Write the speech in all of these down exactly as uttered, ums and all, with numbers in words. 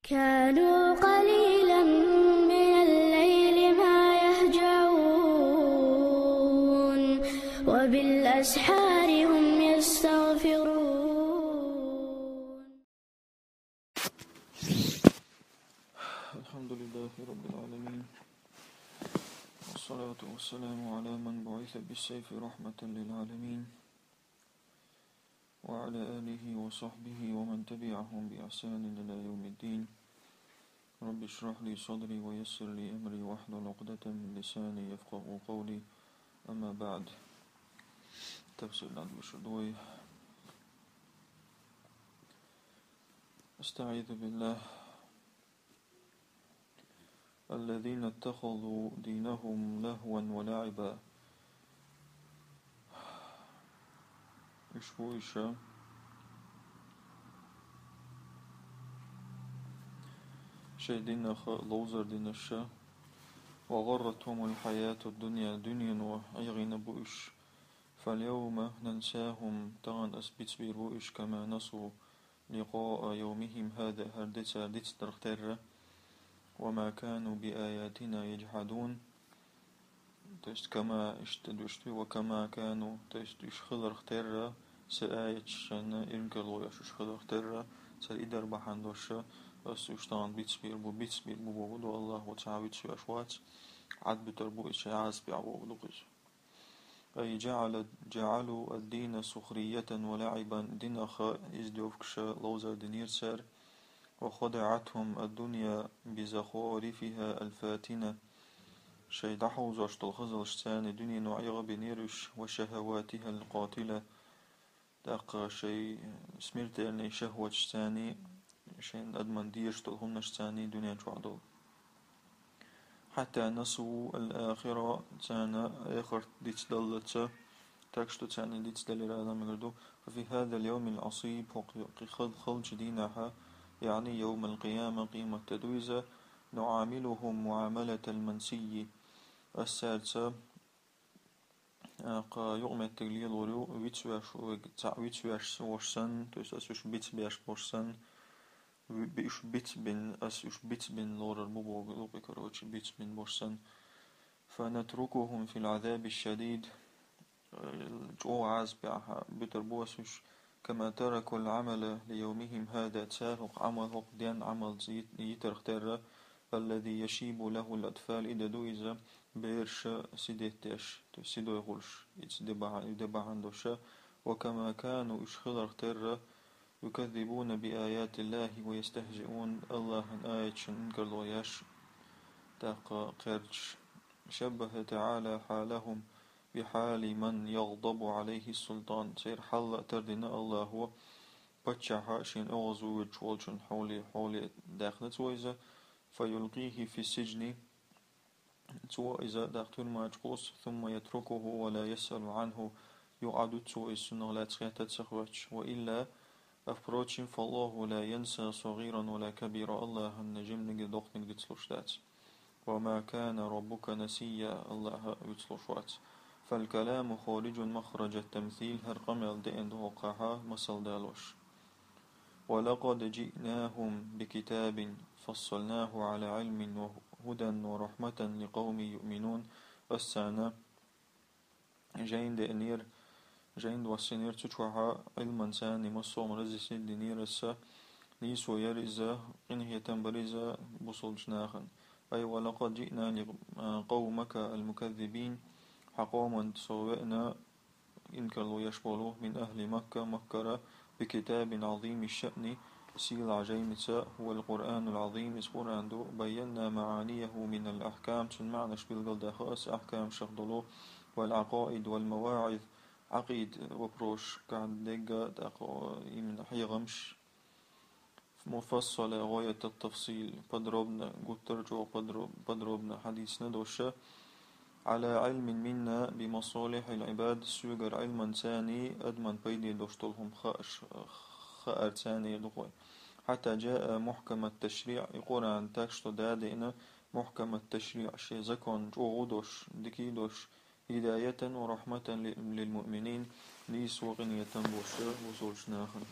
كانوا قليلا من الليل ما يهجعون، وبالأسحار هم يستغفرون. الحمد لله رب العالمين، والصلاة والسلام على من بعث بالسيف رحمة للعالمين، وعلى آله وصحبه ومن تبعهم بإحسان إلى يوم الدين. رب اشرح لي صدري ويسر لي أمري واحلل عقدة من لساني يفقهوا قولي. أما بعد. تفسير العدل الشدوي. أستعيذ بالله. الذين اتخذوا دينهم لهوا ولعبا. Уьш бу уьш шайн динах ловзар динарш. وغرتهم الحياة الدنيا, дуьнено ӀийгӀина бу уьш. فاليوم ننساهم, тахана ас бицбийр бу уьш, كما نسوا لقاء يومهم هذا, хӀара де цара дицдарх терра. وما كانوا بآياتنا يجحدون. То есть, كما, иштта дуьшти, وكما كانوا, то есть, уьш хиларх терра, са аяташна инкарло еш уьш хиларх терра, цара и дар бахьана дош, ас уьш тахана бицбийр бу, бицбийр бу боху ду, АллахӀо цхьа вицвеш вац, Ӏадбитар бу и шайн Ӏазапехь боху ду-кх иза. أي جعل، جعلوا الدين سخرية ولعبا, динах издевкаш, ловзар динера цара. وخدعتهم الدنيا بزخارفها الفاتنة. Шайн дӀахьовзош долу хазаллашца дуьнено ӀийгӀа бинера уьш, وشهواتها القاتلة. ТӀаккха шайн смертельный шахӀваташца, шайн адаман дезаш долу хӀуманашца дуьнен чохь долу. حتى نسوا الآخرة, царна эхарт дицдаллалц, так что царна дицдалира аьлла мегар ду. ففي هذا اليوم العصيب, хӀокху кхин хал-, халчу дийнахь, يعني يوم القيامة, къематде ду иза, نعاملهم معاملة المنسي. Ас цаьрца, а, кху юкъаметтиг лелор ю, вицвеш, цхьаъ вицвеш волуш санна, то есть ас уьш бицбеш болуш санна, ви-, би-, уьш бицбина, ас уьш бицбина лорар бу боху, лукъи, короче, бицбина болуш санна. فنتركهم في العذاب الشديد. ЧӀогӀа Ӏазапехь буьтур бу ас уьш. كما تركوا العمل ليومهم هذا, цара хӀокху Ӏамал, хӀокху ден Ӏамалца йит-, йитарх терра, الذي يشيب له الأطفال, и де ду иза, бераш сидеттеш, то есть сидой хуьлуш, иза де бахьа-, и де бахьана дош. وكما كانوا, уьш хиларх терра, يكذبون بآيات الله ويستهزئون, АллахӀан аяташна инкарло еш, тӀаккха кхерчаш. شبه تعالى حالهم بحال من يغضب عليه السلطان. Церан хьал а тардина АллахӀо, паччахьа шена оьгӀазвуьйцуш волчун хьоле, хьоле даьккхина цо иза, فيلقيه في السجن, цо иза тӀаккха туьрма чу кхуссу, ثم يتركه ولا يسأل عنه, юкъа Ӏа дуьту цо иза, цунах лаьцна хетта а ца хоьттуш, وإلا, а впрочем, فالله لا ينسى صغيرا ولا كبيرا, АллахӀа жиманиг а, доккханиг а дицлуш дац. وما كان ربك نسيا, АллахӀ вицлуш вац. فالكلام خارج مخرج التمثيل, хӀара къамел деана ду хӀокхахь масал далош. ولقد جئناهم بكتاب فصلناه على علم هدى ورحمة لقوم يؤمنون. Ас царна жайн деанера, жайн доссийнера цу чохь Ӏилманца, массо а разъяснить динера ас, нийсо яра иза, къинхетам бара иза бусалбачу нахана. أي ولقد جئنا لقومك المكذبين, хьан къоман со веана, инкарло еш болу, من أهل مكة, Маккара, بكتاب عظيم الشأن, сийлахь жайнаца, هو القرآن العظيم, иза Къуръан ду, بينا معانيه من الأحكام, цуьнан маьӀнаш билгалдаьхна ас ахькамашах долу, والعقائد والمواعظ, Ӏакъида вопросашкахь дерг а, тӀаккха именно хьехамаш, مفصلا غاية التفصيل, подробно, гуттар а чӀогӀа подро-, подробно хьадийцина дош, على علم منا بمصالح العباد, соьгара Ӏилманца, адаман пайде долуш долу хӀума хаа-, хаарца ду-кх вай. حتى جاء محكم التشريع, и Къуръан так что да деана, محكم التشريع, шен закон чӀогӀа долуш, дика долуш, هداية ورحمة للمؤمنين, нийсо, къинхетам болуш бусалбачу нахана.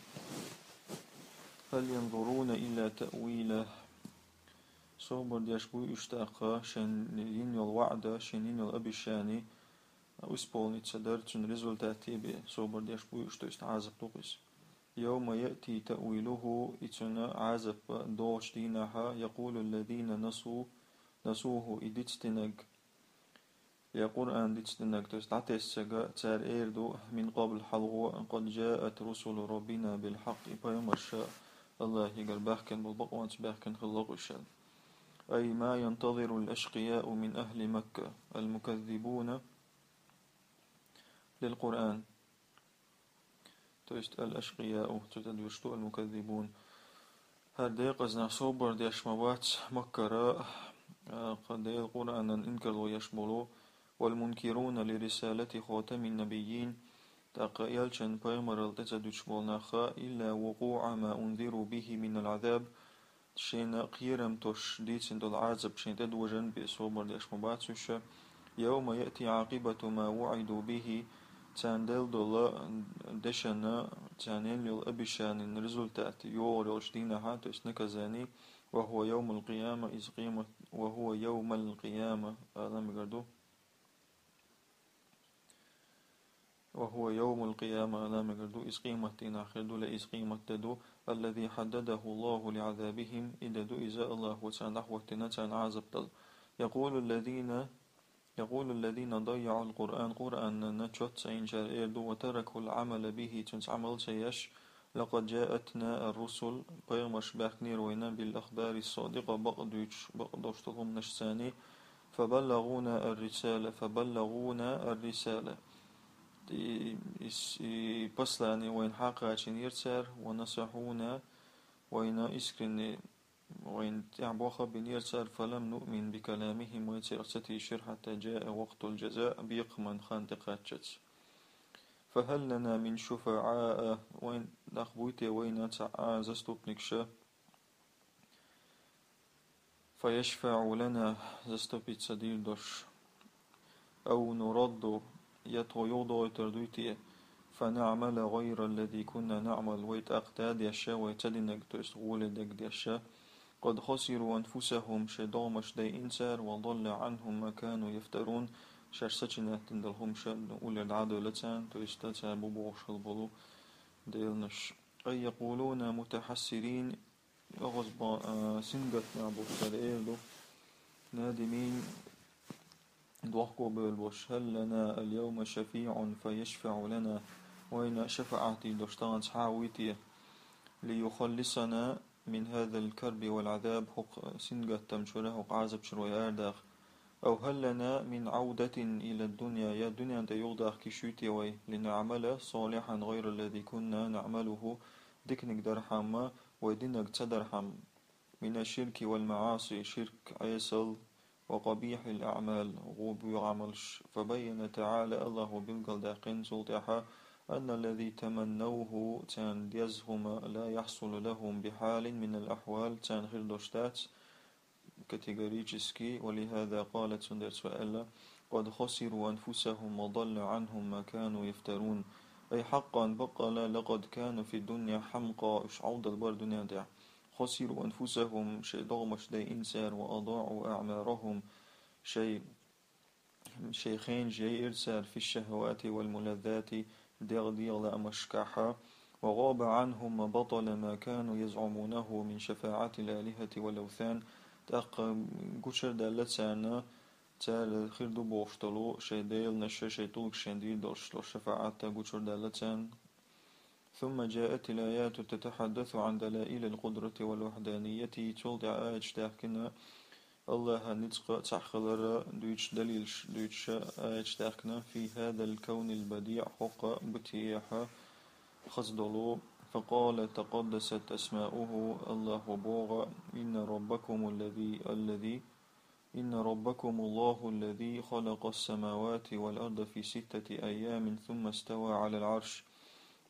هل ينظرون إلا تأويله, Собар деш буй уьш тӀаккха, шен йина йола ваӀда, шен йина йола обещани исполниться дар, цун результате бе собар деш буй уьш, то есть Ӏазап ду-кх иза. يوم يأتي تأويله, и цун Ӏазап долчу дийнахьа, يقول الذين نسوا، نسوه, и дицдинарг, я Къуръан дицдинарг, то есть дӀатессарг, цара эр ду, من قبل, хьалхо, قد جاءت رسل ربنا بالحق, и пайхамарш АллахӀагара баьхкина болу бакъонца баьхкина хилла-кх уьш. أي ما ينتظر الأشقياء من أهل مكة المكذبون للقرآن. То есть الأشقياء, цу тӀе дуьйцуш ду المكذبون. ХӀара декъаза нах собар деш ма бац Маккара, а, кху Делан Къуръанан инкарло еш болу, والمنكرون لرسالة خاتم النبيين, тӀаккха элчан пайхамаралла тӀе ца дуьтуш болу нах, إلا وقوع ما أنذروا به من العذاب, шена кхерам тосуш дийцина долу Ӏазап шена тӀедожийна бен собар деш ма бац уьш. يوم يأتي عاقبة ما وعدوا به, царна делла долу дешан, царна йина йолу обещанин результат йогӀур йолчу дийнахьа, то есть наказание, وهو يوم القيامة, иза къемат, وهو يوم القيامة ала мегар ду. وهو يوم القيامة ала мегар ду, иза къемат дийнахь хир ду, ла иза къемат де ду, الذي حدده الله لعذابهم, и де ду иза АллахӀа царна дӀахӀоттийна царна Ӏазап дала. يقول الذين، يقول الذين ضيعوا القرآن, Къуръанна чот ца йинчара эр ду, وتركوا العمل به, цуьнца Ӏамал ца еш, لقد جاءتنا الرسل, пайхамарш баьхкинера вайна, بالأخبار الصادقة, бакъ дуьйцуш, бакъ долуш долу хӀуманашца, فبلغونا الرسالة، فبلغونا الرسالة. И, и, и послание вайна хьакхачийнера цара, ونصحونا, вайна искренне, вайна тӀехь бохам бинера цара, فلم نؤمن بكلامهم, вай царах ца тийшира, حتى جاء وقت الجزاء, бекхаман хан тӀекхаччалц. فهل لنا من شفعاء, вайн нах буй те вайна цхьа а заступникаш, فيشفعوا لنا, заступиться дийр долуш. أو نرد, я тхо юхадойтур дуй те, فنعمل غير الذي كنا نعمل, вай тӀаккха да деш, вай ца динарг, то есть гӀоле дерг деш. قد خسروا أنفسهم, шайн догӀмаш дайина цара, وضل عنهم ما كانوا يفترون, шаьш сачинеттина долу хӀумаш уллера дӀадевлла царна, то есть цара бу бохуш хила болу деланаш. أي يقولون متحسرين, оьгӀаз бо-, а, сингаттамехь болуш цара эр ду, نادمين, дохко бевлла болуш, هل لنا اليوم شفيع فيشفع لنا, вайна шафаӀат дийр долуш тахана цхьа а вуй те, ليخلصنا من هذا الكرب والعذاب, хӀокху сингаттам чуьра, хӀокху Ӏазап чуьра вай арадаха. أو هل لنا من عودة إلى الدنيا, я дуьнен тӀе юхадахка йиш юй те вай, لنعمل صالحا غير الذي كنا نعمله, диканиг дархьама, вай динарг ца дархьама, من الشرك والمعاصي, ширк, Ӏесал, وقبيح الأعمال, гӀо боьха Ӏамалш. فبين تعالى, АллахӀа билгалдаьккхина цул тӀаьхьа, أن الذي تمنوه, царна деза хӀума, لا يحصل لهم بحال من الأحوال, царна хир долуш дац, категорически, ولهذا قال, цундела цо аьлла, قد خسروا أنفسهم وضل عنهم ما كانوا يفترون. أي حقا, баккъала, لقد كانوا في الدنيا حمقى, уьш Ӏовдал бара дуьнен тӀехь. خسروا أنفسهم, шайн догӀмаш дайина цара, وأضاعوا أعمارهم, шайн, шайн хенаш яйира цара, في الشهوات والملذات, дегӀ-дегӀан лаамашкахь, وغاب عنهم وبطل ما كانوا يزعمونه من شفاعة الآلهة والأوثان, тӀаккха гучудаьлла царна, цара хир ду бохуш долу шайн деланаша, шайн тӀулгашна дийр долуш долу шафаӀат гучудаьлла царна. ثم جاءت الآيات تتحدث عن دلائل القدرة والوحدانية, цул тӀаьхьа аяташ даьхкина, АллахӀан ницкъ цхьаъ хилар дуьйцуш, далилаш дуьйцуш аяташ даьхкина, في هذا الكون البديع, хӀокху бытиехь хаза долу. فقال تقدست أسماؤه, АллахӀа боху, إن ربكم الذي، الذي، إن ربكم الله الذي خلق السماوات والأرض في ستة أيام ثم استوى على العرش.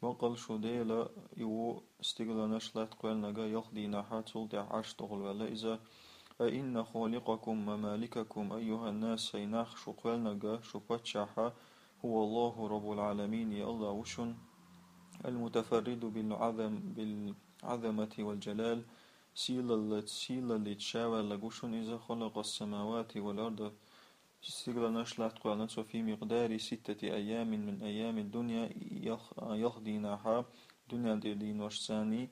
Баккъал шун Дела, и ву стигланаш, латта кхоьллинарг ялх дийнахь, цул тӀаьхьа Ӏарш тӀехула ваьлла иза. أئن خالقكم ومالككم أيها الناس, хӀай нах, шун кхоьллинарг, шун паччахь, هو الله رب العالمين, и АллахӀ ву шун, المتفرد بالعظم، بالعظمة والجلال, Сийлаллица, сийлаллица ша ваьлларг ва шуна иза, خلق السماوات والأرض, сигаланаш латта кхоьллина цо, في مقدار ستة أيام من أيام الدنيا, ялх-, ялх дийнахьа дуьнен тӀера дийношцаний,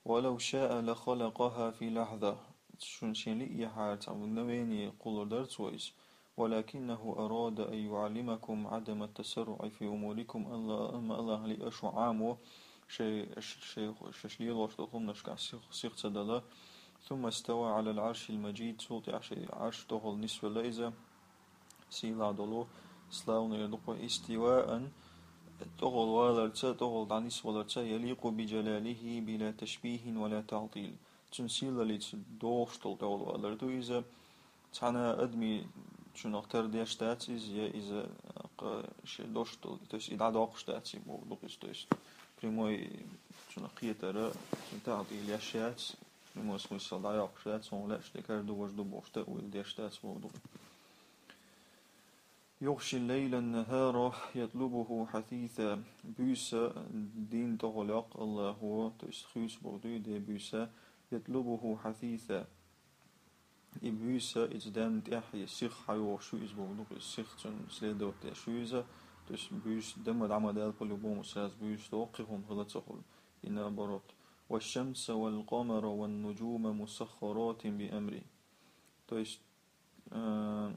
ولو شاء لخلقها في لحظة, шун шен лиъ яхьара цхьа мгновение кхуллур дара цо иза, ولكنه أراد أن يعلمكم عدم التسرع في أموركم, Алла-, амма Аллахьа лиъар шун Ӏамо, шай, шай, шаьш лелош долу хӀуманашкахь сих, сих ца дала. ثم استوى على العرش المجيد, цул тӀаьхьа шен Ӏарш тӀехула нисвелла иза, сийлахь долу, славный эр ду-кх вай, استواء, тӀехула валарца, тӀехула дӀанисваларца, يليق بجلاله بلا تشبيه ولا تعطيل. Цуьнан сийлаллица догӀуш долу тӀехула валар ду иза, цхьана адамий цунах тардеш дац иза, я иза, а, кха, шен дош долу, то есть и дӀадоккхуш дац и бохург ду-кх иза, то есть прямой цунах кхетар, цунна таътӀил еш яц, прямой смысл дӀайоккхуш яц, хьуна лаьаш декхар ду, важа ду бохуш таъвил деш дац бохург ду-кх. يغشي الليل النهار يطلبه حثيثا. Буьйса дийнна тӀехула йоккху Аллахьо, то есть хуьйцу бохург ду и, де буьйса, يطلبه حثيثا. И буьйса, иза денна тӀаьхье сиха хьайогӀуш ю иза бохург ду-кх, иза сиха цунна следовать деш ю иза, то есть буьйса дан ма дӀа ма даьлла по-любому сразу буьйса догӀу, кхин хӀума хила ца хуьлу, и наоборот. والشمس والقمر والنجوم مسخرات بأمره. То есть, э,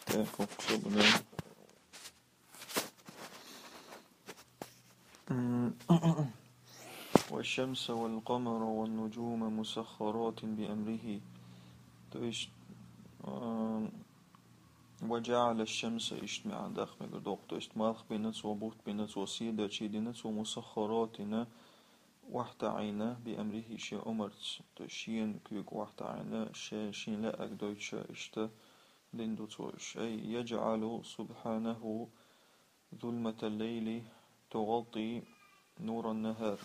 Так, хӀокху бу, да. М, والشمس والقمر والنجوم مسخرات بأمره. То есть, ам, وجعل الشمس, иштта маьӀна даха мегар доккху. То есть малх бина цо, бутт бина цо, седарчий дина цо, مسخرات, охьатаӀийна, بأمره, шен омарца, то есть шена куьйга охьатаӀийна, ше-, шена лаьарг дойтуш иштта дина ду цо уьш. أي يجعل سبحانه ظلمة الليل تغطي نور النهار.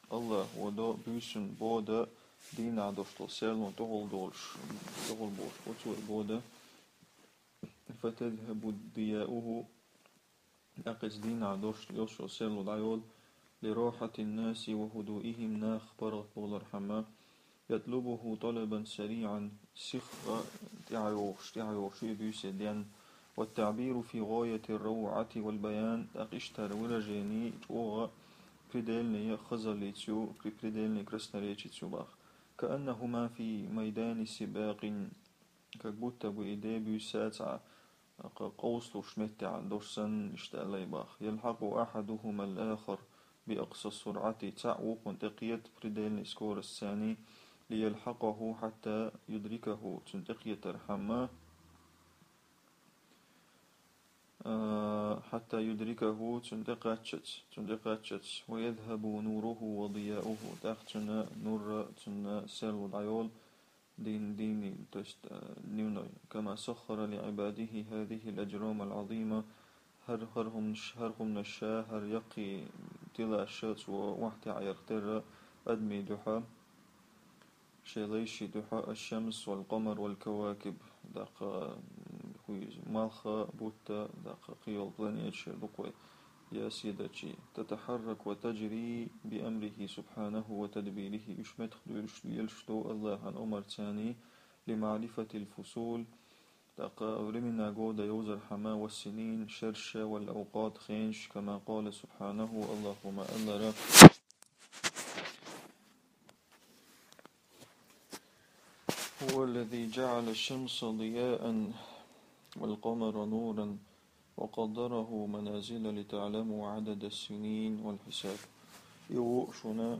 Аллахьо до буьйсанна бода дийнахь долуш долу серлонна тӀехула долуш, тӀехула болуш, оцо и бода, فتذهب ضياؤه, тӀаккха иза дийнахь долуш йолуш йолу серло дӀайолу, لراحة الناس وهدوئهم, нах паргӀат бовлархьама, يطلبه طلبا سريعا, сиха тӀаьхьайогӀуш, тӀаьхьайогӀуш ю и буьйса денна, والتعبير في غاية الروعة والبيان, тӀаккха иштта хӀара выражение чӀогӀа предельное хазаллица ю, при-, предельное красноречица ю боху. كأنهما في ميدان سباق, как будто бы и де буьйса цхьа кха-, къовсалуш меттехь долуш санна, иштта аьлла и боху. يلحق أحدهما الآخر بأقصى السرعة, цхьаъ вукхунна тӀекхета предельной скоростьцаний, ليلحقه حتى يدركه, цунна тӀекхетархьама, а, حتى يدركه, цунна тӀекхаччалц, цунна тӀекхаччалц, ويذهب نوره وضياؤه, тӀаккха цуьнан нур а, цуьнан серло дӀайолу, дин, дини, то есть, э, дневной. كما سخر لعباده هذه الأجرام العظيمة, хӀара, хӀара хӀуманаш, хӀара хӀуманаш, хӀара яккхий тилаш цо охьатаьӀа ярх терра адамийн дуьхьа, шен лайшийн дуьхьа, الشمس والقمر والكواكب, даккха, м, хуьйза, малх а, бутт а, даккха, кхийолу планеташ а ду-кх вай, я седарчий, تتحرك وتجري بأمره سبحانه وتدبيره, уьш меттах дуьйлуш, лелаш ду Аллахьан омарцаний, لمعرفة الفصول, тӀаккха времена года йовзархьама, والسنين, шераш а, والأوقات, хенаш, كما قال سبحانه, Аллахьо ма-аллара: هو الذي جعل الشمس ضياء والقمر نورا وقدره منازل لتعلموا عدد السنين والحساب. И ву шуна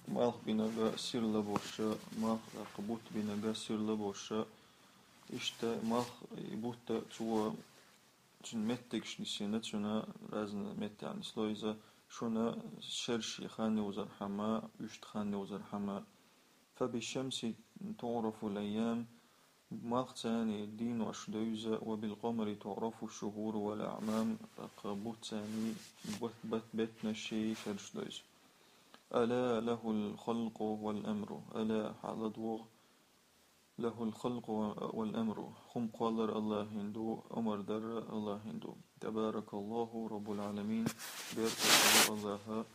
малх бинарг сирла болуш, малх, тӀаккха бутт бинарг сирла болуш, иштта малх, и бутт а цо цуьнан меттигаш нисйина, цуьнан разный меттехь нисло иза, шуна шераш хан йовзархьама, уьшта хан йовзархьама. فبالشمس تعرف الأيام, малхца дийнош девза, وبالقمر تعرف الشهور والأعوام, тӀаккха бутца бет-, бет-, беттанаш, шераш девза. ألا له الخلق والأمر, ألا, хьала догӀа, له الخلق والأمر, хӀума кхоллар Аллахьан ду, омар дар Аллахьан ду. تبارك الله رب العالمين, беркат долу Аллахь,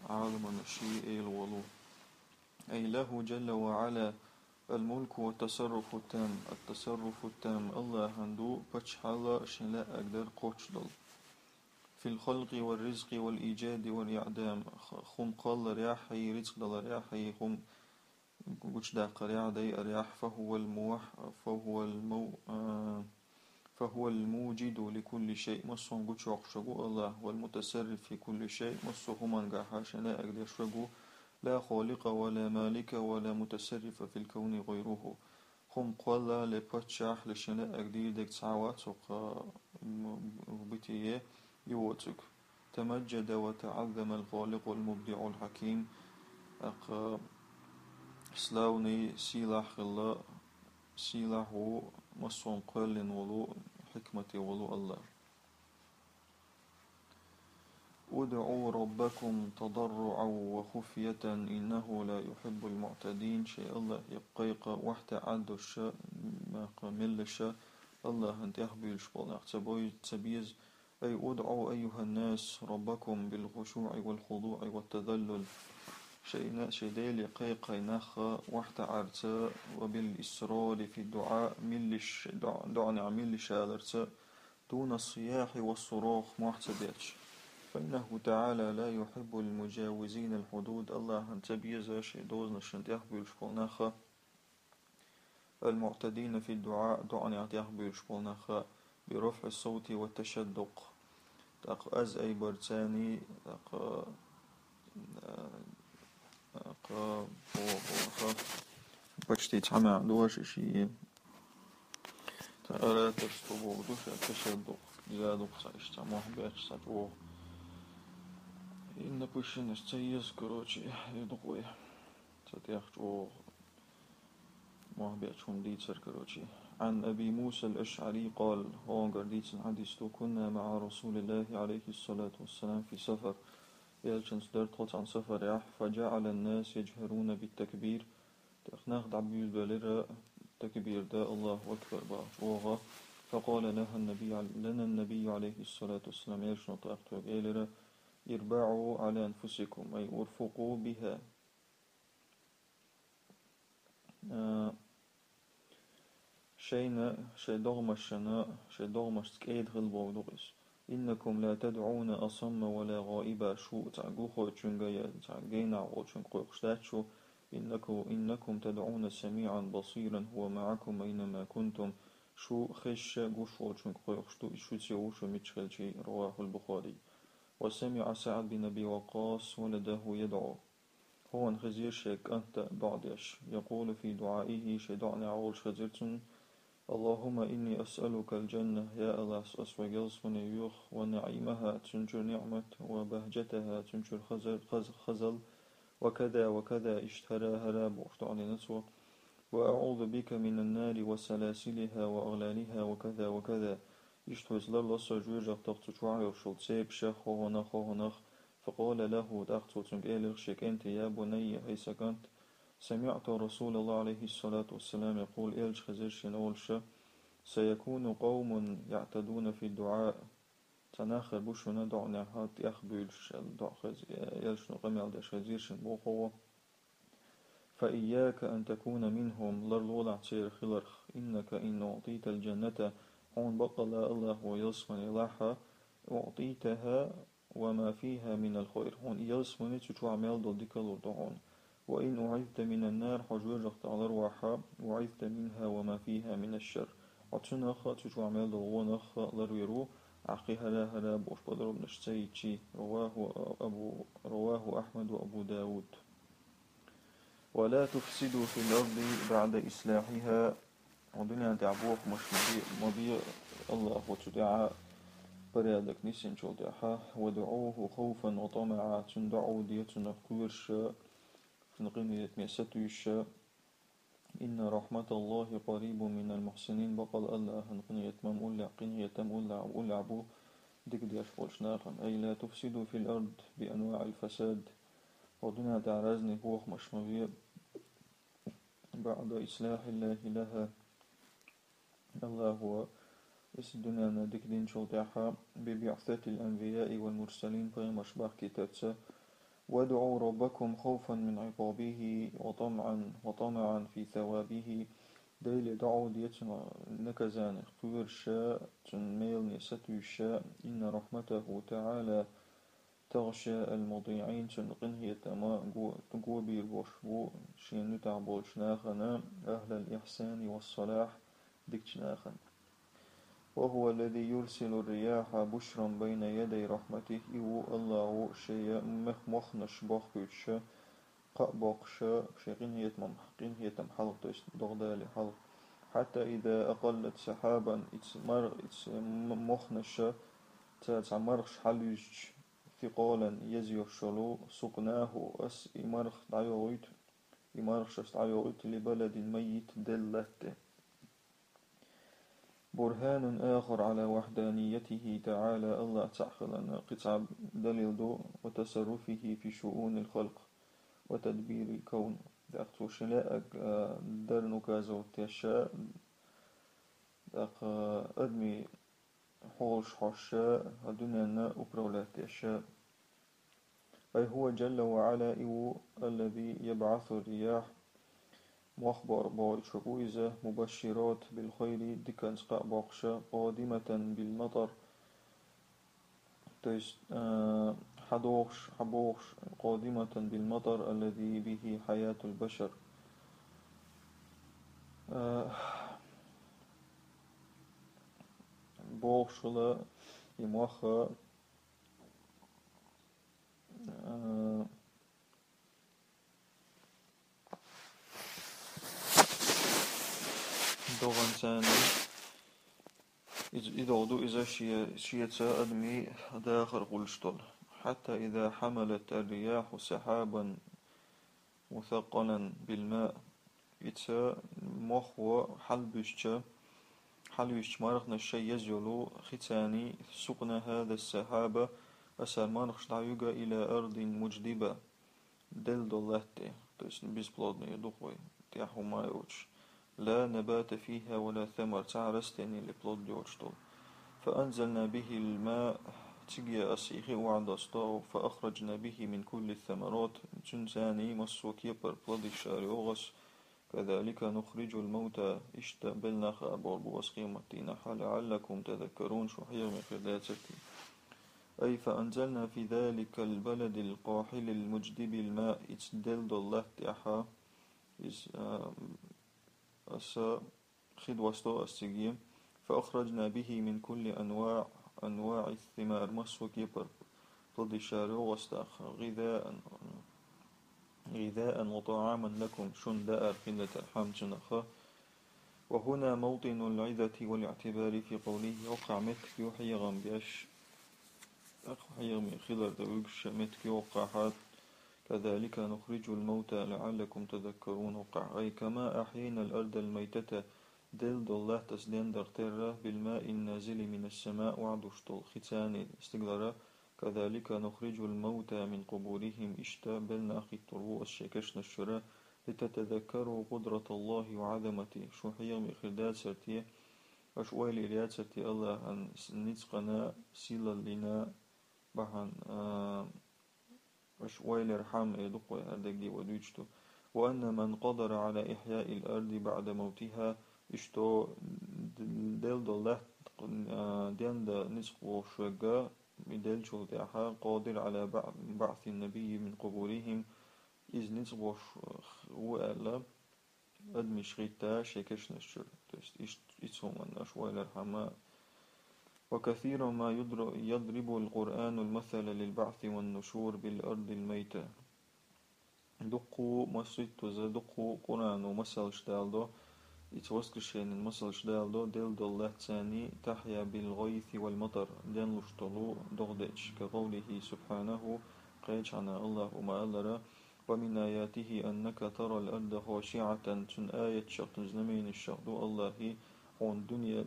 Ӏаламашкахь Эла волу. أي له جل وعلا الملك والتصرف التام. التصرف التام, Аллахьан ду паччахьалла шен лаьа эгдар кхоччуш долу. في الخلق والرزق والإيجاد والإعدام. Х-, хӀума кхолларехь а, рицкъ даларехь а, хӀума гучудаккхарехь а, дайарехь а, فهو الموح-, فهو المو-, а, فهو الموجد لكل شيء, массо а гучуйоккхуш верг ву Аллахь, والمتصرف في كل شيء, массо а хӀуманна гахь шен лаьа эгдеш верг ву, لا خالق ولا مالك ولا متصرف في الكون غيره. ХӀума кхолла а, паччахь а, шен лаьа эгдийр дерг цхьа а вац хӀокху, м, бытие, и воцург. تمجد وتعظم الخالق المبدع الحكيم. ТӀаккха славный, сийлахь хилла, сийлахь ву, массо а кхоьллина волу, хьикмате волу Аллахь. ادعوا ربكم تضرعا وخفية إنه لا يحب المعتدين. Шайн Аллахье кхайкха, охьатаьӀа а долуш, м-, меллаша, Аллахьан тӀехбуьйлуш болу нах ца бой-, ца беза. أي ادعوا أيها الناس ربكم بالخشوع والخضوع والتذلل. Шайна, шайн Деле кхайкхай нах охьатаьӀарца, وبالإصرار في الدعاء, меллаша, доӀ-, доӀанехь меллаша аларца, دون الصياح والصراخ, мохь ца детташ. فإنه تعالى لا يحب المجاوزين الحدود. Аллахьан ца беза шайн дозанашна тӀехбуьйлуш болу нах, المعتدين في الدعاء, доӀанехь тӀехбуьйлуш болу нах, برفع الصوت والتشدق. ТӀаккха аз айбарца, тӀаккха, а, тӀаккха, бо-, бо-, ха, почти цхьа маьӀна ду ши-ши. Цхьа ораторство бохург ду ша, ташаддукъ, иза дукъ цхьа иштта, цхьа мохь бетташ, цхьа чӀогӀа. Инна пышинаш ца еза, короче, и дукъ вай. Цу тӀехь чӀогӀа мохь бетташ хӀума дийцар, короче. عن أبي موسى الأشعري قال, хӀонгара дийцина хьадис ду: كنا مع رسول الله عليه الصلاة والسلام في سفر. Элчанца дара тхо цхьана сафарехь, فجعل الناس يجهرون بالتكبير. ТӀаккха нах дӀабуьйлабелира такбир дан, الله أكبر бохучу оха. فقال لها النبي عل-, لنا النبي عليه الصلاة والسلام, Элчано тӀаккха тхоьга элира: اربعوا على أنفسكم, أي ارفقوا بها. А, шайна, шайн догӀмашна, шайн догӀмашца кӀеда хила бохург ду иза. إنكم لا تدعون أصم ولا غائبا, шу цхьа глухойчуьнга я цхьа генахь волчуьнга кхойкхуш дац шу. إنكم، إنكم تدعون سميعا بصيرا هو معكم أينما كنتم. Шу хезаш а, гуш волчуьнга кхойкхуш ду, иза шуьца ву, шу мичча хилча а. رواه البخاري. وسمع سعد بن أبي وقاص ولده يدعو. ХӀокхунна хезира шен кӀанта доӀа деш. يقول في دعائه, шен доӀанехь олуш хезира цунна: اللهم إني أسألك الجنة, я АллахӀ, ас хьоьга ялсамани йоьху, ونعيمها, цуьнан чуьра ниӀмат, وبهجتها, цуьнан чуьра хаза-, хаза-, хазалла, وكذا وكذا, иштта хӀара-хӀара бохуш доӀа дина цо. وأعوذ بك من النار وسلاسلها وأغلالها وكذا وكذا. Иштта хьоьца ларло со жоьжахатех, цу чохь йолуш йолу цепашех, хӀокхунах, хӀокхунах. فقال له, тӀаккха цо цуьнга элира шен кӀанте: يا بني, хӀай сан кӀант, سمعت رسول الله عليه الصلاة والسلام يقول, Элча хезира шена олуш: سيكون قوم يعتدون في الدعاء. Цхьа нах хир бу шуна доӀанехь тӀехбуьйлуш, аьлла, доӀа хез-, Элчано къамел деш хезира шена боху хӀокхо. فإياك أن تكون منهم, ларлолахь церан хиларх. إنك إن أعطيت الجنة, хьуна баккъалла АллахӀо ялсамани лахь, أعطيتها وما فيها من الخير, хьуна и ялсамани, цу чохь мел долу дика лур ду хьуна. وإن أعذت من النار, хьо жоьжахатех ларвахь, أعذت منها وما فيها من الشر, хьо цунах а, цу чохь мел долу вонах а ларвийр ву, ахь кхин хӀара-хӀара бохуш подробнаш ца йичи. رواه أبو، رواه أحمد وأبو داود. ولا تفسدوا في الأرض بعد إصلاحها. Хьо дуьнен тӀехь бохамаш ма бе, ма бе АллахӀо цу тӀехь порядок нисинчул тӀаьхьа. وادعوه خوفا وطمعا. Цунна доӀа де, цунах кхоьруш а, цуьнан къинхетаме сатуьйсуш а. إن رحمة الله قريب من المحسنين. Баккъалла АллахӀан къинхетам уллехь, къинхетам уллехь, уллехь бу дика деш болчу нахана. أي لا تفسدوا في الأرض بأنواع الفساد. Хьо дуьнен тӀехь разный бохамаш ма бе, بعد إصلاح الله لها. АллахӀо Из дуьненна дика динчул тӀаьхьа, ببعثة الأنبياء والمرسلين, пайхамарш бахкийтарца. وادعوا ربكم خوفا من عقابه وطمعا، وطمعا في ثوابه. Деле дуӀа де цуьнан наказанех кхоьруш, цуьнан мелане сатуьйсуш, إن رحمته تعالى تغشى المطيعين, цуьнан къинхетам го-, го бийр бош бу шен нуьтахь болчу нахана, أهل الإحسان والصلاح, дикачу нахана. وهو الذي يرسل الرياح بشرا بين يدي رحمته, и ву АллахӀ ву шен мох-, мохнаш бохкуьйтуш, кхаъ боккхуш, шен къинхетам, къинхетам хьалха, то есть догӀа дале хьалха. حتى إذا أقلت سحابا, ица мар-, ица м-, мохнаш, цара цхьа мархаш хьалуьйзича, ثقالا, еза йолуш йолу, سقناه, ас и марха дӀайогӀуьйту, и мархаш ас дӀайогӀуьйту, لبلد ميت, делла латта тӀе. برهان آخر على وحدانيته تعالى, АллахӀ цхьаъ хиларна кхин цхьа далил ду, وتصرفه في شؤون الخلق وتدبير الكون. ТӀаккха цо шен лаьа, а, дарна указывать деш, тӀаккха адамийн хьолаш хьош, а, дуьненна управлять деш. أي هو جل وعلا, и ву الذي يبعث الرياح, мох бо-, бохуьйтуш ву иза, مبشرات بالخير, диканца кхаъ боккхуш, قادمة بالمطر, то есть, а, хьадохуш, хьабохуш, قادمة بالمطر الذي به حياة البشر. А, бохуш хила и мох, а, догӀанца, иза, и догӀа ду иза шен-, шеца адамийн дахар хуьлуш долу. حتى إذا حملت الرياح سحابا مثقلا بالماء. Ица мохо хьалабуьзча, хьалавуьзча марханаш шайн еза йолу хица, سقنا هذا السحاب, аса мархаш дӀаюьгу, إلى أرض مجدبة, делла долу латта тӀе, то есть бесплодная ду-кх вай, тӀехь хӀума йоцуш. لا نبات فيها ولا ثمر, цхьа а растение или плод йоцуш долу. فأنزلنا به الماء, цига аса и хи охьадосто, فأخرجنا به من كل الثمرات, цуьнца массо а кепара плодаш йогӀу аса. كذلك نخرج الموتى, иштта белла нах а бохург бу аса къематдийнахь, لعلكم تذكرون, шу хьехаме хир дацара те. أي فأنزلنا في ذلك البلد القاحل المجدب الماء, ица делла долу латта тӀехь, иза, а, аса хи досто аса цига, فأخرجنا به من كل أنواع، أنواع الثمار, массо а кепара плодаш йогӀу аса тӀаккха, غذاء، غذاء وطعاما لكم, шуна даар хилла тера хӀума цунах. وهنا موطن العظة والاعتبار في قوله, хӀокхахь меттиг ю хьехам беш, тӀаккха хьехаме хилар дан вуьгуш меттиг ю хӀокхахь, كذلك نخرج الموتى لعلكم تذكرون, хӀокхахь, أي كما أحيينا الأرض الميتة, делла долу латта аса дендар терра, بالماء النازل من السماء, охьадуьсуш долу хица стигалара, كذلك نخرج الموتى من قبورهم, иштта белла нах хӀиттор ву аса шайн кешнаш чуьра, لتتذكروا قدرة الله وعظمته, шу хьехаме хир дацара те, аша ойла йир яцара те АллахӀан с-, ницкъана, сийлаллина бахьана, а, аша ойла йир хӀума ду-кх вай, хӀара дерриге вай дуьйцуш ду. وأن من قدر على إحياء الأرض بعد موتها, иштта д-, делла долу латта, а, дендан ницкъ болуш верг, и деллачул тӀаьхьа, قادر على بع-، بعث النبي من قبورهم, иза ницкъ болуш ву аьлла, адамаш хӀитта шайн кешнаш чуьра. То есть иш-, ица хӀуманаш ойла йир хӀума. وكثيرا ما يضر-، يضرب القرآن المثل للبعث والنشور بالأرض الميتة. Дуккха а, масситтаза дуккха а Къуръано масалш даладо, ица воскрешенин масалш даладо, делла долу латта царна, تحيا بالغيث والمطر, денлуш долу догӀа дечу, كقوله سبحانه, кхечахьана АллахӀа ма-аллара, ومن آياته أنك ترى الأرض خاشعة, цуьнан аятех, цуьнан знаменешех ду АллахӀан, хьуна дуьне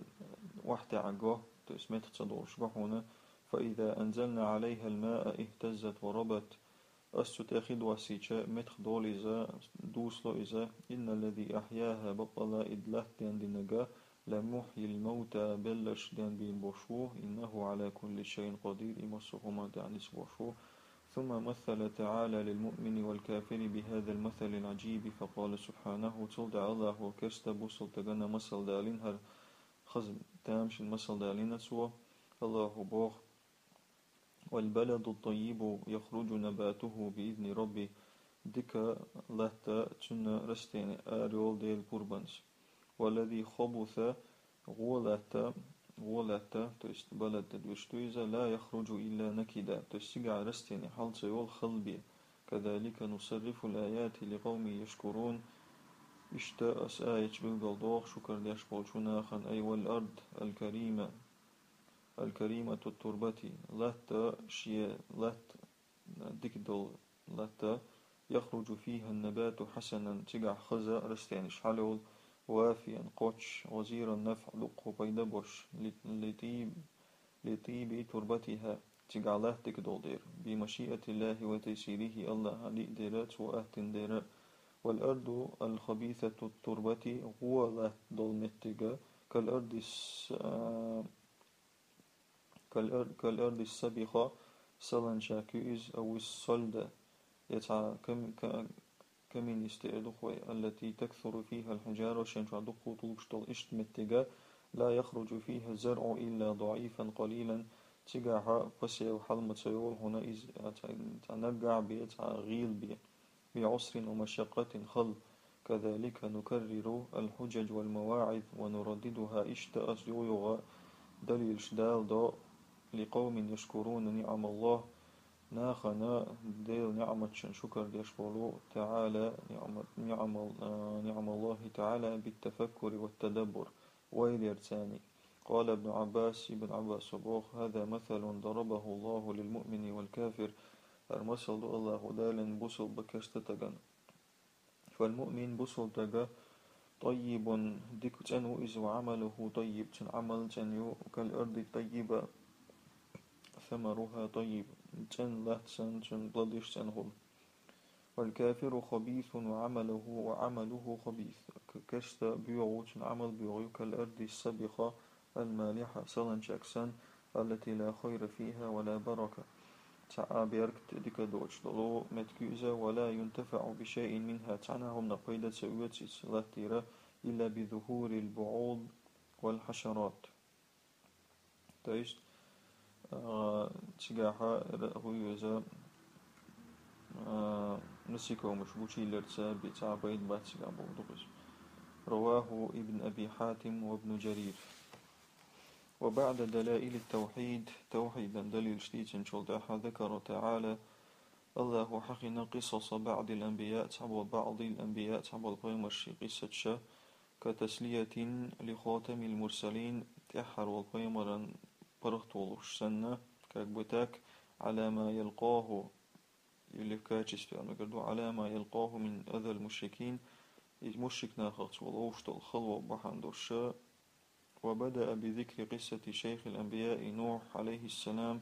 охьатаьӀарг го, то есть меттах ца долуш го хьуна, فإذا أنزلنا عليها الماء اهتزت وربت, ас цу тӀе хи доссийча, меттах долу иза, дусало иза, إن الذي أحياها, баккъалла и латта дендинарг, لمحيي الموتى, белларш денбийр бош ву, إنه على كل شيء قدير, и массо хӀуманна тӀехь ницкъ бош ву. ثم مثل تعالى للمؤمن والكافر بهذا المثل العجيب فقال سبحانه, цул тӀаьхьа АллахӀа керста бусалба стагана масал далийна, хӀара хаза тамашийна масал далийна цо. АллахӀа боху: والبلد الطيب يخرج نباته بإذن ربه, дика латта, цуьнан растени арайолу Делан пурбанца. والذي خبث, гӀо латта, гӀо латта, то есть балад тӀе дуьйцуш ду иза, لا يخرج إلا نكدا, то есть цигахь растени хьал ца йолу, хала бен. كذلك نصرف الآيات لقوم يشكرون. Иштта аса аяташ билгалдоху шукар деш болчу нахана, أي والأرض الكريمة الكريمة التربة, латта, шен латта, дика долу латта, يخرج فيها النبات حسنا, цигахь хаза растенаш хьалайолу, وافيا, кхоччуш, غزير النفع, дуккха пайда беш, لطيب, لطيب تربتها, цигахь латта дика долу дела, بمشيئة الله وتيسيره, АллахӀан лиъна дела, цо аттина дела. والأرض الخبيثة التربة, гӀо латта долу меттиг, كالأرض الس-, а, كالأر-, كالأرض السبخة, саланчак ю иза, أو الصلدة, я цхьа кам-, ка-, каменистая ду хӀой, التي تكثر فيها الحجارة, шен чохь дуккха тулгаш долу иштта меттиг, لا يخرج فيها الزرع إلا ضعيفا قليلا, цигахь посев хьал ма ца йолу хьуна иза, цхьа, цхьа наггахь бен, цхьа гӀийла бен. بعسر ومشقة, хала. كذلك نكرر الحجج والمواعظ ونرددها, иштта аса юха-юха далилаш даладо, لقوم يشكرون نعم الله, нахана Делан ниӀматашна шукар деш болу, تعالى نعم، نعم، а, نعم الله تعالى بالتفكر والتدبر, ойла ярца. قال ابن عباس, Ибн Ӏаббаса боху: هذا مثل ضربه الله للمؤمن والكافر, хӀара масал ду АллахӀа далийна бусалба, керста стагана. فالمؤمن, бусалба стаг, طيب, дика, цӀена ву иза, وعمله طيب, цуьнан Ӏамал цӀена ю, كالأرض الطيبة ثمرها طيب, цӀена латта санна, цуьнан плодаш цӀена хуьлу. والكافر خبيث وعمله، وعمله خبيث. К-, керста боьха ву, цуьнан Ӏамал боьха ю, كالأرض السبخة المالحة, саланчак санна, التي لا خير فيها ولا بركة. Цхьа а беркат, дика доцуш долу меттиг ю иза, ولا ينتفع بشيء منها, цхьана а хӀуманах пайда ца оьцу иза латтийра, إلا بظهور البعوض والحشرات. То есть, а, цигахь ра-, хӀу иза, а, насекомыш гучуйилларца бен, цхьа а пайда бац цигахь бохург ду иза. رواه ابن أبي حاتم وابن جرير. وبعد دلائل التوحيد, тавхьидан далилаш дийцинчул тӀаьхьа, ذكر تعالى, АллахӀа хьахийна, قصص بعض الأنبياء, цхьаболу, بعض الأنبياء, цхьаболу пайхамарийн къиссаташ, كتسلية لخاتم المرسلين, тӀаьххьара волу пайхамаран паргӀато луш санна, как бы так, على ما يلقاه, или в качестве, оно говорит, على ما يلقاه من أذى المشركين, иза мушрик нахах цо ловш долу хало бахьана долуш. وبدأ بذكر قصة شيخ الأنبياء نوح عليه السلام.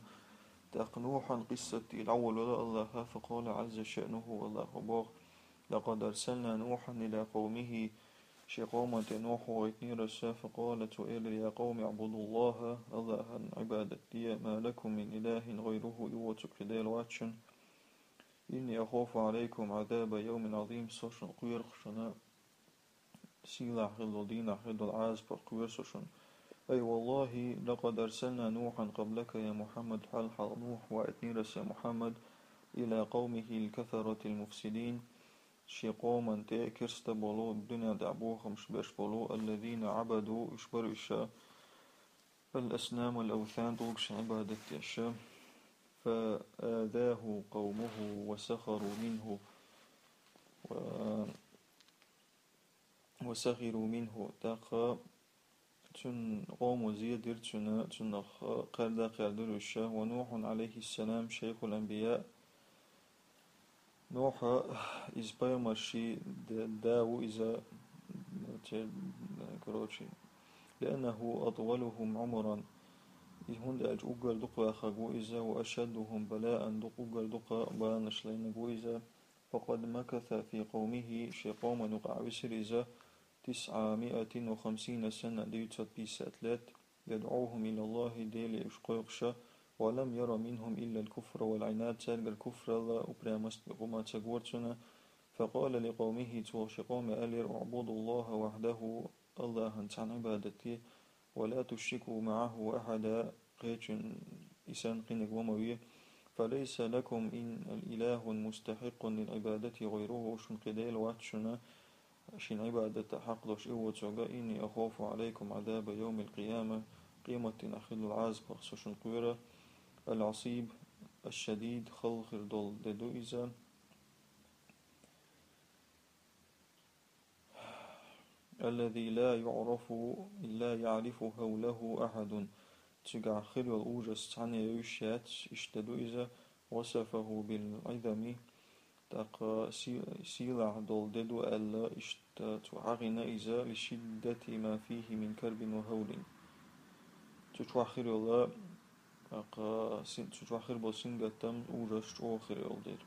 ТӀаккха Нухьан къиссат дӀаволавелла АллахӀа, فقال عز شأنه, АллахӀа боху: لقد أرسلنا نوحا إلى قومه, шен къоман тӀе Нухь вахийтинера аса, فقال, цо элира: يا قوم اعبدوا الله, АллахӀан Ӏибадат де, ما لكم من إله غيره, и воцург шун Дела вац шуна. إني أخاف عليكم عذاب يوم عظيم, со шуна кхоьру шуна сийлахь хила долу дийнахь хила долу Ӏазапах кхоьру со шуна. أي والله لقد أرسلنا نوحا قبلك يا محمد, хьалха Нухь вахийтинера аса, Мухьаммад, إلى قومه الكفرة المفسدين, шен къоман тӀе керста болу, дуьнен тӀехь бохамаш беш болу, الذين عبدوا, уьш бара уьш, الأصنام والأوثان, тӀулгашна Ӏибадат деш, فآذاه قومه وسخروا منه, و وسخروا منه, тӀаккха цуьнан къомо зен дира цуьнан, цунах кхерда кхердира уьш. ونوح عليه السلام شيخ الأنبياء. Нухь, иза пайхамаршийн да, да ву иза, те-, короче, لأنه أطولهم عمرا. И хӀунда аьлча уггар дукха вахарг ву иза, وأشدهم بلاء, дукха, уггар дукха баланаш лайнарг ву иза. فقد مكث في قومه, шен къоман юкъахь висира иза, تسعمائة وخمسين سنة, девятьсот пятьдесят лет, يدعوهم إلى الله, Деле уж кхойкхуш, ولم ير منهم إلا الكفر والعناد, цаьргара куфралла, упрямость бекъума ца гора цунна. فقال لقومه, цо шен къоме аьллера: اعبدوا الله وحده, АллахӀан цхьана Ӏибадат де, ولا تشركوا معه أحدا, кхечун, и санна кхиниг ва ма ве. فليس لكم إن إله مستحق للعبادة غيره, шун кхин Дела вац шуна шен Ӏибадата хьакъ долуш и воцург. إني أخاف عليكم عذاب يوم القيامة, къематдийнахь хир долу Ӏазапах со шуна кхоьру. العصيب الشديد, хала хир долу де ду иза. الذي لا يعرف، لا يعرف حوله أحد. Цигахь хир йолу ужас цхьанна а йовзуш яц, иштта ду иза. وصفه بالعظم, тӀаккха си-, сийлахь долу де ду аьлла, иштта цо хьахийна иза, لشدة ما فيه من كرب وهول. Цу чохь хир йолу, тӀаккха син-, цу чохь хир болу сингаттам, ужас чӀогӀа хир йолу дела.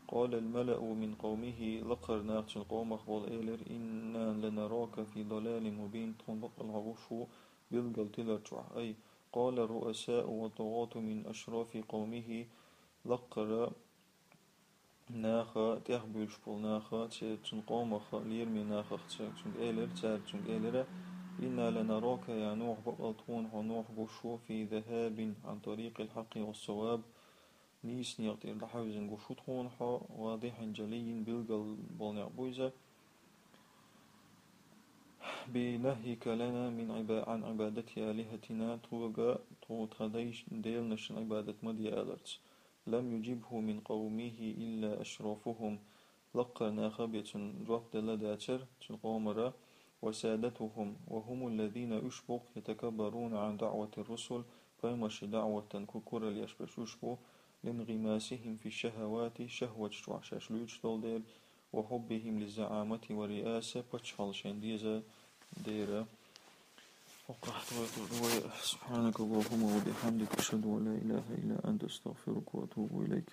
قال الملأ من قومه, лакхара нах цуьнан къомах болу элира: إنا لنراك في ضلال مبين, тхуна баккъалла хьо гуш ву билггал тилар чохь. أي قال الرؤساء والطغاة من أشراف قومه, лакхара наха, тӀехбуьйлуш болу наха, церан цуьнан къомах, лераме нахах церан цуьнга элира, цара цуьнга элира: إنا لنراك يا نوح, баккъалла тхуна хьо, Нух, гуш ву, في ذهاب عن طريق الحق والصواب, нийса некъа тӀера дӀахьаьвзина гуш ву тхуна хьо, واضح جلي, билггал болу некъ бу иза. بنهيك لنا من عبا-، عن عبادة آلهتنا, тхога, тхо-, тхан дайш-, деланашна Ӏибадат ма де аларца. لم يجبه من قومه إلا أشرافهم. Лакхара наха бен цунна жоп делла дацара, цуьнан къомара, وسادتهم, وهم الذين, уьш бу-кх, يتكبرون عن دعوة الرسل, пайхамаршийн даӀватан ку-, куралла еш берш уьш бу, لانغماسهم في الشهوات, шахӀваташ чохь шаьш луьйчуш долу дела, وحبهم للزعامة والرئاسة, паччахьалла шайна деза дела. وقحت ويقول وي-، سبحانك اللهم وبحمدك، أشهد أن لا إله إلا أنت، أستغفرك وأتوب إليك.